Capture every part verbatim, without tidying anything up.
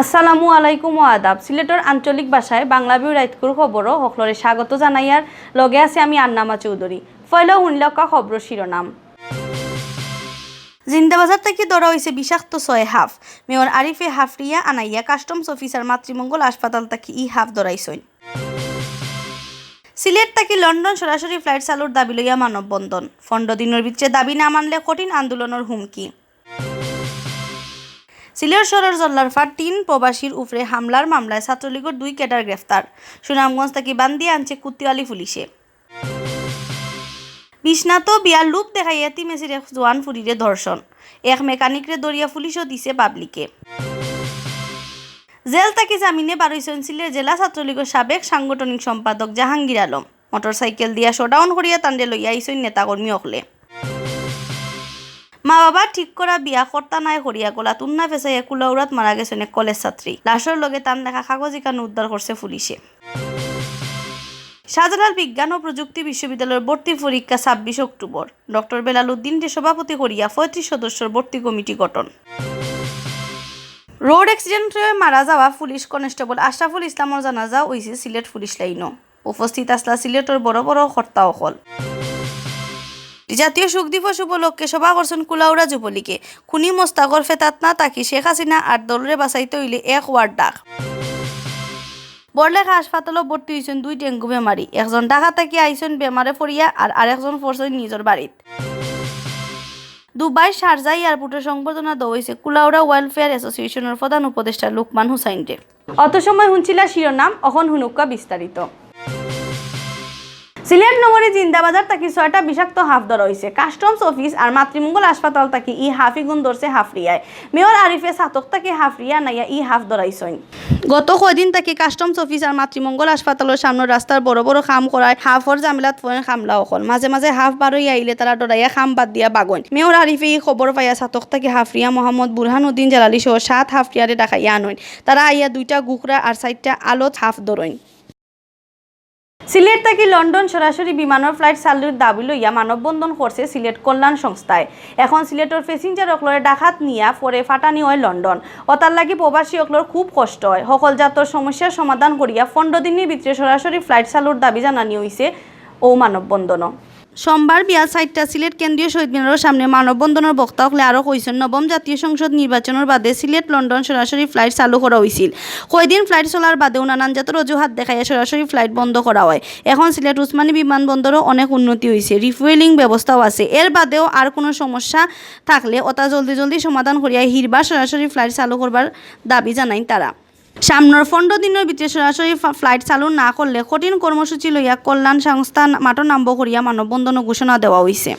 আসসালামু আলাইকুম ও আদাব। সিলেটর আঞ্চলিক ভাষায় বাংলা ভিউ রাইতকুর খবরো হকলরে স্বাগত জানাইয়ার। লগে আছি আমি আন্নামা চৌধুরী। পয়লা হুনলাউক্কা খবরর শিরোনাম। জিন্দাবাজার থাকি ধরা অইছে বিষাক্ত ছয় হাফ। মেয়র আরিফে হাফরিয়া আনাইয়া কাস্টমস অফিস আর মাতৃমঙ্গল হাসপাতাল থাকি ই হাফ ধরাইছইন। সিলেট থাকি লন্ডন সরাসরি ফ্লাইট চালুর দাবি লইয়া মানববন্ধন। পনরো দিনর ভিতরে দাবি না মানলে কঠিন আন্দোলনর হুমকি। সিলেট শহরর জল্লারফার তিন প্রবাসীর উপরে হামলার মামলায় ছাত্রলীগর দুই ক্যাডার গ্রেফতার। সুনামগঞ্জ থাকি বান্দি আনছে কোতোয়ালি পুলিশে। বিশ্বনাথো বিয়ার লোভ দেখাইয়া এতিমেছির এক জোয়ান ফুরিরে ধর্ষণ। এক মেকানিকরে ধরিয়া পুলিশও দিছে পাবলিকে। জেল থাকি জামিনে বারইছইন সিলেট জেলা ছাত্রলীগর সাবেক সাংগঠনিক সম্পাদক জাহাঙ্গীর আলম। মোটরসাইকেল দিয়া শোডাউন করিয়া তানরে লইয়া আইছইন নেতাকর্মী অকলে। মা বাবার ঠিক করা বিয়া করতা নায় করিয়া গলাত উন্না ফেসাইয়া কুলাউড়াত মারা গেছইন এক কলেজ ছাত্রী। লাশর লগে তান লেখা কাগজ ইখান উদ্ধার করছে পুলিশে। শাহজালাল বিজ্ঞান ও প্রযুক্তি বিশ্ববিদ্যালয়ের ভর্তি পরীক্ষা ছাব্বিশ অক্টোবর। ডক্টর বেলাল উদ্দিনরে সভাপতি করিয়া পঁয়ত্রিশ সদস্যর ভর্তি কমিটি গঠন। রোড অ্যাক্সিডেন্টে মারা যাওয়া পুলিশ কনস্টেবল আশরাফুল ইসলামর জানাজা অইছে সিলেট পুলিশ লাইনো। উপস্থিত আছলা সিলেটর বড় বড় কর্তা অকল। জাতীয় শোক দিবস উপলক্ষে সভা করছইন কুলাউড়া যুবলীগে। খুনি মোস্তাকর ফেতাত না থাকি শেখ হাসিনা আর দলরে বাঁচাইতে অইলে এক ওয়ার্ড ডাক। বড়লেখা হাসপাতালো ভর্তি অইছইন দুই ডেঙ্গু বেমারি। একজন ঢাকা থাকি আইছইন বেমারে পড়িয়া, আর আরেকজন পড়ছইন নিজর বাড়িত। দুবাই শারজাহ এয়ারপোর্টে সংবর্ধনা দেওয়া অইছে কুলাউড়া ওয়েলফেয়ার অ্যাসোসিয়েশনর প্রধান উপদেষ্টা লুকমান হুসাইনরে। অত সময় হুনছিলা শিরোনাম, অখন হুনুক্কা বিস্তারিত। সিলেট নগরী জিন্দাবাজার থাকি ছয়টা বিষাক্ত হাফ ধরা অইছে। কাস্টমস অফিস আর মাতৃমঙ্গল হাসপাতাল থাকি ই হাফ ইগুন ধরছে হাফরিয়ায়। মেয়র আরিফে ছাতক থাকি হাফরিয়া আনাইয়া ই হাফ ধরাইছইন। গত কয়দিন থাকি কাস্টমস অফিস আর মাতৃমঙ্গল হাসপাতালর সামনর রাস্তার বড় বড় খাম করায় হাফর জামেলাত পড়ইন খামলা অকল। মাঝে মাঝে হাফ বারইয়া আইলে তারা ডরাইয়া খাম বাদ দিয়া বাগইন। মেয়র আরিফে ই খবর পাইয়া ছাতক থাকি হাফরিয়া মোহাম্মদ বুরহান উদ্দিন জালালি সহ সাত হাফরিয়ারে ডাকাইয়া আনইন। তারা আইয়া দুইটা গুখরা আর চাইরটা আলত হাফ ধরইন। সিলেট থাকি লন্ডন সরাসরি বিমানর ফ্লাইট চালুর দাবি লইয়া মানববন্ধন করছে সিলেট কল্যাণ সংস্থায়। এখন সিলেটর প্যাসেঞ্জার অকলরে ঢাকাত নিয়া পরে ফাটানি অয় লন্ডন। অতার লাগি প্রবাসী অকলর খুব কষ্ট অয়। হকল জাতর সমস্যার সমাধান করিয়া পনরো দিনর ভিতরে সরাসরি ফ্লাইট চালুর দাবি জানানি অইছে অউ মানববন্ধনও। সোমবার বিয়াল চাইরটা সিলেট কেন্দ্রীয় শহীদ মিনারর সামনে মানববন্ধনর বক্তা অকলে আরও কইছইন, নবম জাতীয় সংসদ নির্বাচনর বাদে সিলেট লন্ডন সরাসরি ফ্লাইট চালু করা অইছিল। কয়দিন ফ্লাইট চলার বাদেও নানান জাতর অজুহাত দেখাইয়া সরাসরি ফ্লাইট বন্ধ করা অয়। এখন সিলেট উসমানী বিমানবন্দরও অনেক উন্নতি অইছে, রিফুয়েলিং ব্যবস্থাও আছে। এর বাদেও আর কুনু সমস্যা থাকলে অতা জলদি জলদি সমাধান করিয়া হিরবার সরাসরি ফ্লাইট চালু করবার দাবি জানাইন তারা। সামনর পনরো দিনর ভিতরে সরাসরি ফা-, ফ্লাইট চালু না করলে কঠিন কর্মসূচি লইয়া কল্যাণ সংস্থা না-, মাঠো নামবো করিয়া মানববন্ধনও ঘোষণা দেওয়া অইছে।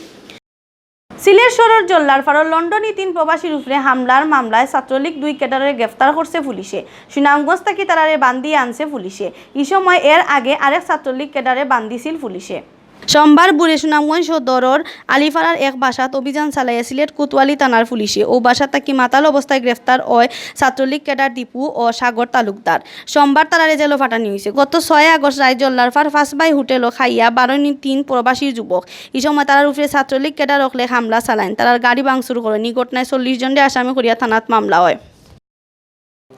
সিলেট শহরর জল্লারফারর লন্ডনী তিন প্রবাসীর উপরে হামলার মামলায় ছাত্রলীগ দুই ক্যাডাররে গ্রেফতার করছে পুলিশে। সুনামগঞ্জ থাকি তারারে বান্দি আনছে পুলিশে। ই সময় এর আগে আরেক ছাত্রলীগ ক্যাডাররে বান্দিছিল পুলিশে। সোমবার ভোরে সুনামগঞ্জ সদরর আলিপাড়ার এক বাসাত অভিযান চালাইয়া সিলেট কোতোয়ালি থানার পুলিশে। অউ বাসা থাকি মাতাল অবস্থায় গ্রেফতার অয় ছাত্রলীগ ক্যাডার দীপু ও সাগর তালুকদার। সোমবার তারারে জেলো ফাটানি অইছে। গত ছয় আগস্ট রাইত জল্লারফার পাঁচ ভাই হোটেলো খাইয়া বারইন তিন প্রবাসী যুবক। ই সময় তারার উপরে ছাত্রলীগ ক্যাডার অকলে হামলা চালাইন। তারার গাড়ি ভাঙচুর করইন। ই ঘটনায় চল্লিশ জনরে আসামি করিয়া থানাত মামলা অয়।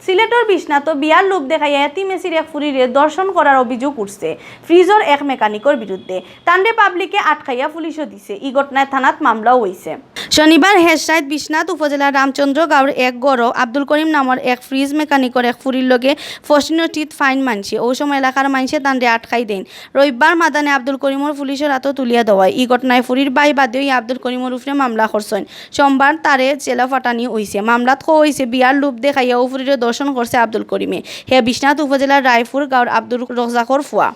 সিলেটর বিশ্বনাথো বিয়ার লোভ দেখাইয়া এতিমেছির এক ফুরিরে ধর্ষণ করার অভিযোগ উঠছে ফ্রিজর এক মেকানিকর বিরুদ্ধে। তানরে পাবলিকে আটকাইয়া পুলিশও দিছে। ই ঘটনায় থানাত মামলাও অইছে। শনিবার হেশরাইত বিশ্বনাথ উপজেলার রামচন্দ্র গাঁওর এক ঘরো আব্দুল করিম নামর এক ফ্রিজ মেকানিকর এক ফুরির লগে ফষ্টিনষ্টিত ফাইন মানছে। অউ সময় এলাকার মানষে তানরে আটকাই দেইন। রবিবার মাদানে আব্দুল করিমর পুলিশর আতো তুলিয়া দেওয়ায়। ই ঘটনায় ফুরির ভাই বাদেও ই আব্দুল করিমর উপরে মামলা করছইন। সোমবার তারে জেলো ফাটানি অইছে। মামলাত কওয়া অইছে, বিয়ার লোভ দেখাইয়া অউ ফুরিরে ধর্ষণ করছে আব্দুল করিমে। হে বিশ্বনাথ উপজেলার রায়পুর গাঁওর আব্দুর রজ্জাকর ফুয়া।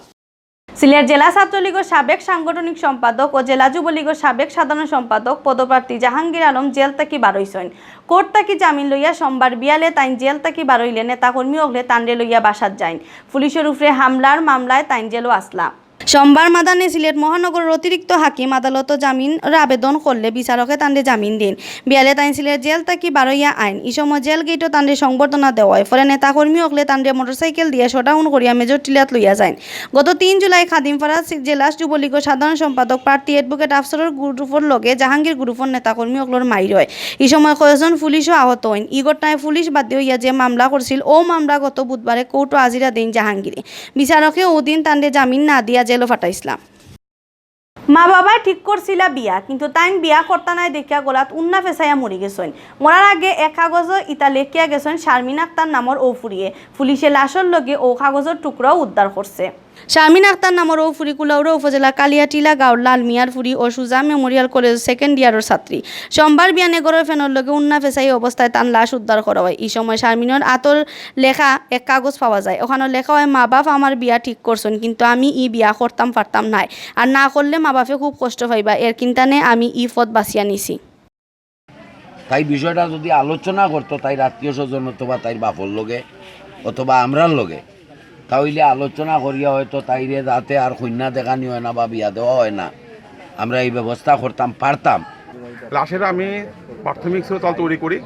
সিলেট জেলা ছাত্রলীগর সাবেক সাংগঠনিক সম্পাদক ও জেলা যুবলীগর সাবেক সাধারণ সম্পাদক পদপ্রার্থী জাহাঙ্গীর আলম জেল থাকি বারইছইন। কোর্ট থাকি জামিন লইয়া সোমবার বিয়ালে তাইন জেল থাকি বারইলে নেতাকর্মী অকলে তানরে লইয়া বাসাত যাইন। পুলিশর উপরে হামলার মামলায় তাইন জেলো আছলা। সোমবার মাদানে সিলেট মহানগরর অতিরিক্ত হাকিম আদালতো জামিনর আবেদন করলে বিচারকে তানরে জামিন দেইন। বিয়ালে তাইন সিলেট জেল থাকি বারইয়া আইন। ই সময় জেল গেইটো তানরে সংবর্ধনা দেওয়া অয়। পরে নেতাকর্মী অকলে তানরে মোটরসাইকেল দিয়া শোডাউন করিয়া মেজর টিলাত লইয়া যাইন। গত তিন জুলাই খাদিমপাড়া সি-, জেলা যুবলীগর সাধারণ সম্পাদক প্রার্থী অ্যাডভোকেট আফসরর গ্রুপর লগে জাহাঙ্গীর গ্রুপর নেতাকর্মী অকলর মাইর অয়। ই সময় কয়েকজন পুলিশও আহত অইন। ই ঘটনায় পুলিশ বাদী অইয়া যে মামলা করছিল, অউ মামলা গত বুধবারে কোর্টো আজিরা দেইন জাহাঙ্গীরে। বিচারকে অউ দিন তানরে জামিন না দিয়া জেলো ফাটাইছলা। মা বাবায় ঠিক করছিলা বিয়া, কিন্তু তাইন বিয়া করতা নায় দেখিয়া গলাত উন্না ফেসাইয়া মরি গেছইন। মরার আগে এক কাগজো ইতা লেখিয়া গেছইন শারমিন আক্তার নামর অউ ফুরিয়ে। পুলিশে লাশর লগে অউ কাগজর টুকরাও উদ্ধার করছে। শারমিন আক্তার নামর অউ ফুরি কুলাউড়া উপজেলা কালিয়াটিলা গাঁওর লাল মিয়ার ফুরি ও সুজা মেমোরিয়াল কলেজ সেকেন্ড ইয়ারর ছাত্রী। সোমবার বিয়ানে ঘরর ফ্যানর লগে উন্না ফেসাই অবস্থায় তান লাশ উদ্ধার করা অয়। ই সময় শারমিনর আতর লেখা এক কাগজ পাওয়া যায়। অখানো লেখা অয়, "মা বাপ আমার বিয়া ঠিক করছইন, কিন্তু আমি ই বিয়া করতাম পারতাম নায়। আর না করলে মা বাপে খুব কষ্ট পাইবা, এর কিন্তানে আমি ই পথ বাছিয়া নিছি।" তাই বিষয়টা যদি আলোচনা করতো তাইর আত্মীয় স্বজন অথবা তাইর বাপর লগে অথবা আমরার লগে, তা অইলে আলোচনা করিয়া হয়তো তাইরে যাতে আর কইন্যা দেখানি অয় না বা বিয়া দেওয়া অয় না, আমরা ই ব্যবস্থা করতাম পারতাম। লাশের আমি প্রাথমিক স্তরে তদন্ত তৈরি করি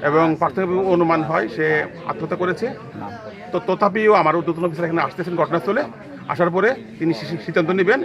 এবং প্রাথমিক অনুমান হয় সে আত্মহত্যা করেছে। তো তথাপিও আমার ঊর্ধ্বতন অফিসার এখানে আসতেছেন ঘটনাস্থলে, আসার পরে তিনি সি-, সিদ্ধান্ত নেবেন।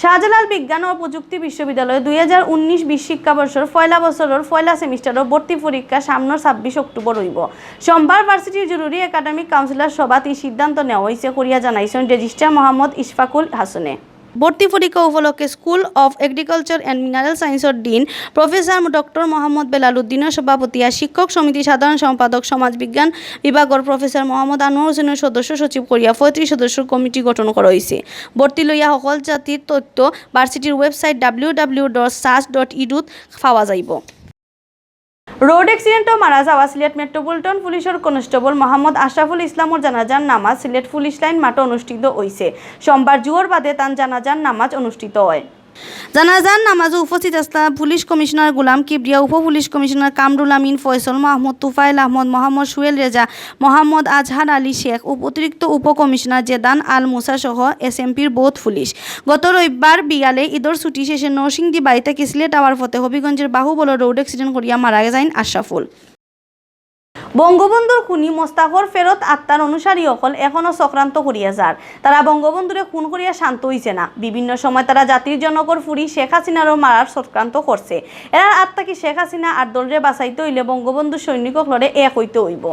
শাহজালাল বিজ্ঞান ও প্রযুক্তি বিশ্ববিদ্যালয়ে দুই হাজার উনিশ বিশ শিক্ষাবর্ষর পয়লা বছরর পয়লা সেমিস্টারর ভর্তি পরীক্ষা সামনর ছাব্বিশ অক্টোবর অইবো। সোমবার ভার্সিটির জরুরি একাডেমিক কাউন্সিলর সভাত ই সিদ্ধান্ত নেওয়া অইছে করিয়া জানাইছইন রেজিস্ট্রার মোহাম্মদ ইশফাকুল হাসানে। ভর্তি পরীক্ষা উপলক্ষে School of Agriculture and Mineral Science-র ডিন প্রফেসর ডক্টর মোহাম্মদ বেলাল উদ্দিনর সভাপতি আর শিক্ষক সমিতি সাধারণ সম্পাদক সমাজ বিজ্ঞান বিভাগর প্রফেসর মোহাম্মদ আনোয়ার হোসেনর সদস্য সচিব করিয়া পঁয়ত্রিশ সদস্যর কমিটি গঠন করা অইছে। ভর্তি লইয়া হকল জাতির তথ্য ভার্সিটির website W W W dot sas dot edu-ত পাওয়া যাইবো। রোড অ্যাক্সিডেন্টো মারা যাওয়া সিলেট মেট্রোপলিটন পুলিশর কনস্টেবল মোহাম্মদ আশরাফুল ইসলামর জানাজার নামাজ সিলেট পুলিশ লাইন মাঠো অনুষ্ঠিত অইছে। সোমবার জুহর বাদে তান জানাজার নামাজ অনুষ্ঠিত অয়। জানাজার নামাজো উপস্থিত আছলা পুলিশ কমিশনার গোলাম কিবরিয়া, উপ পুলিশ কমিশনার কামরুল আমিন, ফয়সল মাহমুদ, তুফাইল আহমদ, মোহাম্মদ সুয়েল রেজা, মোহাম্মদ আজহার আলী শেখ, উপ-, অতিরিক্ত উপ কমিশনার জেদান আল মুসা সহ এসএমপির বউত পুলিশ। গত রবিবার বিয়ালে ইদর ছুটি শেষে নরসিংদী বাড়ি থাকি সিলেট আওয়ার পথে হবিগঞ্জর বাহুবল রোড অ্যাক্সিডেন্ট করিয়া মারা যাইন আশরাফুল। বঙ্গবন্ধুর খুনি মোস্তাকর ফেরত আত্মার অনুসারী অকল এখনো চক্রান্ত করিয়া যার। তারা বঙ্গবন্ধুরে খুন করিয়া শান্ত অইছে না। বিভিন্ন সময় তারা জাতির জনকর ফুরি শেখ হাসিনারও মারার চক্রান্ত করছে। এরার আত থাকি শেখ হাসিনা আর দলরে বাঁচাইতে অইলে বঙ্গবন্ধুর সৈনিক অকলরে এক অইতে অইবো।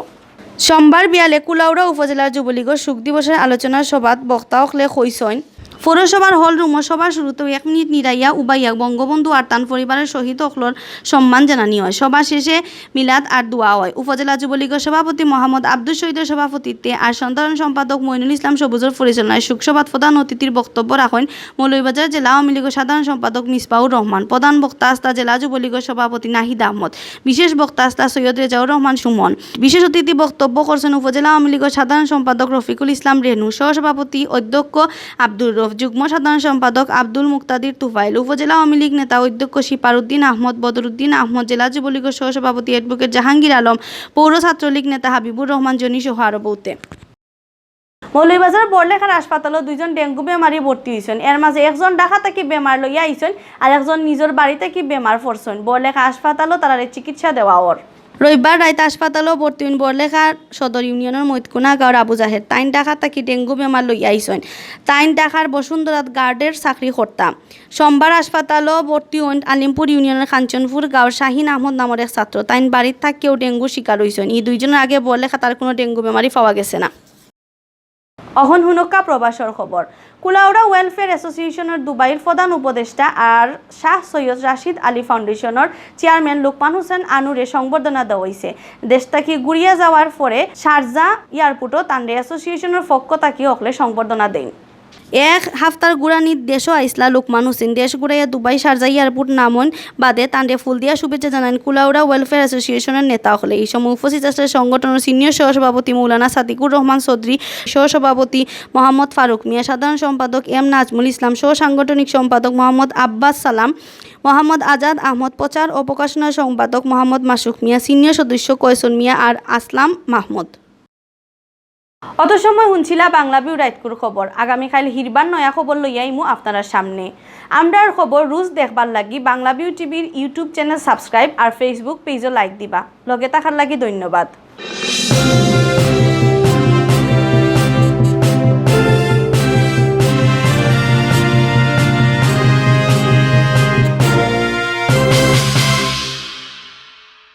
সোমবার বিয়ালে কুলাউড়া উপজেলার যুবলীগর শোক দিবসর আলোচনা সভাত বক্তা অকলে কইছইন, পৌরসভার হল রুমো সভার শুরুতেউ এক মিনিট নিরাইয়া উবাইয়া বঙ্গবন্ধু আর তান পরিবারর শহীদ অকলর সম্মান জানানি অয়। সভা শেষে মিলাদ আর দোয়া অয়। উপজেলা যুবলীগর সভাপতি মোহাম্মদ আব্দুস শহীদর সভাপতিত্বে আর সাধারণ সম্পাদক মইনুল ইসলাম সবুজর পরিচালনায় শোক সভাত প্রধান অতিথির বক্তব্য রাখইন মৌলভীবাজার জেলা আওয়ামী লীগর সাধারণ সম্পাদক মিসবাউর রহমান। প্রধান বক্তা আছলা জেলা যুবলীগর সভাপতি নাহিদ আহমদ। বিশেষ বক্তা আছলা সৈয়দ রেজাউর রহমান সুমন। বিশেষ অতিথি বক্তব্য করছইন উপজেলা আওয়ামী লীগর সাধারণ সম্পাদক রফিকুল ইসলাম রেনু, সহসভাপতি অধ্যক্ষ আব্দুর রউফ, যুগ্ম সাধারণ সম্পাদক আব্দুল মুক্তাদির তুফাইল, উপজেলা আওয়ামী লীগ নেতা অধ্যক্ষ শিপারউদ্দিন আহমদ, বদরউদ্দিন আহমদ, জেলা যুবলীগর সহসভাপতি অ্যাডভোকেট জাহাঙ্গীর আলম, পৌর ছাত্রলীগ নেতা হাবিবুর রহমান জনি সহ আরো বউতে। মৌলভীবাজার বড়লেখার হাসপাতালো দুইজন ডেঙ্গু বেমারি ভর্তি অইছইন। এর মাঝে একজন ঢাকা থাকি বেমার লইয়া আইছইন, আর একজন নিজর বাড়ি থাকি বেমার পড়ছইন। বড়লেখা হাসপাতালো তারারে চিকিৎসা দেওয়া অর। রবিবার রাইত হাসপাতালো ভর্তি অইন বড়লেখার সদর ইউনিয়নর মৈতকুনা গাঁওর আবু জাহের। তাইন ঢাকা থাকি ডেঙ্গু বেমার লইয়া আইছইন। তাইন ঢাকার বসুন্ধরাত গার্ডর চাকরি করতা। সোমবার হাসপাতালো ভর্তি অইন আলিমপুর ইউনিয়নর কাঞ্চনপুর গাঁওর শাহিন আহমদ নামর এক ছাত্র। তাইন বাড়িত থাকিও ডেঙ্গুর শিকার অইছইন। ই দুইজনর আগে বড়লেখাত আর কুনু ডেঙ্গু বেমারি পাওয়া গেছে না। অখন হুনউক্কা প্রবাসর খবর। কুলাউড়া ওয়েলফেয়ার অ্যাসোসিয়েশনর দুবাইর প্রধান উপদেষ্টা আর শাহ সৈয়দ রাশিদ আলী ফাউন্ডেশনর চেয়ারম্যান লুকমান হোসেন আনুরে সংবর্ধনা দেওয়া অইছে। দেশ থাকি ঘুরিয়া যাওয়ার পরে শারজাহ এয়ারপোর্টো তানরে অ্যাসোসিয়েশনর পক্ষ থাকি অকলে সংবর্ধনা দেইন। এক হাফতার ঘুরানিত দেশো আইছলা লুকমান হোসেন। দেশ ঘুরাইয়া দুবাই শারজাহ এয়ারপোর্ট নামইন বাদে তানরে ফুল দিয়া শুভেচ্ছা জানাইন কুলাউড়া ওয়েলফেয়ার অ্যাসোসিয়েশনর নেতা অকলে। ই সময় উপস্থিত আছলা সংগঠনর সিনিয়র সহসভাপতি মৌলানা সাদিকুর রহমান চৌধুরী, সহসভাপতি মোহাম্মদ ফারুক মিয়া, সাধারণ সম্পাদক এম নাজমুল ইসলাম, সহ সাংগঠনিক সম্পাদক মোহাম্মদ আব্বাস সালাম, মোহাম্মদ আজাদ আহমদ, প্রচার ও প্রকাশনা সম্পাদক মোহাম্মদ মাসুক মিয়া, সিনিয়র সদস্য কয়সন মিয়া আর আসলাম মাহমুদ। অত সময় হুনছিলা বাংলা ভিউ রাইতকুর খবর। আগামীকাইল হিরবার নয়া খবর লইয়া আইমু আপনারার সামনে। আমরার খবর রোজ দেখবার লাগি বাংলা ভিউ টিভির YouTube চ্যানেল সাবস্ক্রাইব আর Facebook পেজও লাইক দিবা। লগে থাকার লাগি ধন্যবাদ।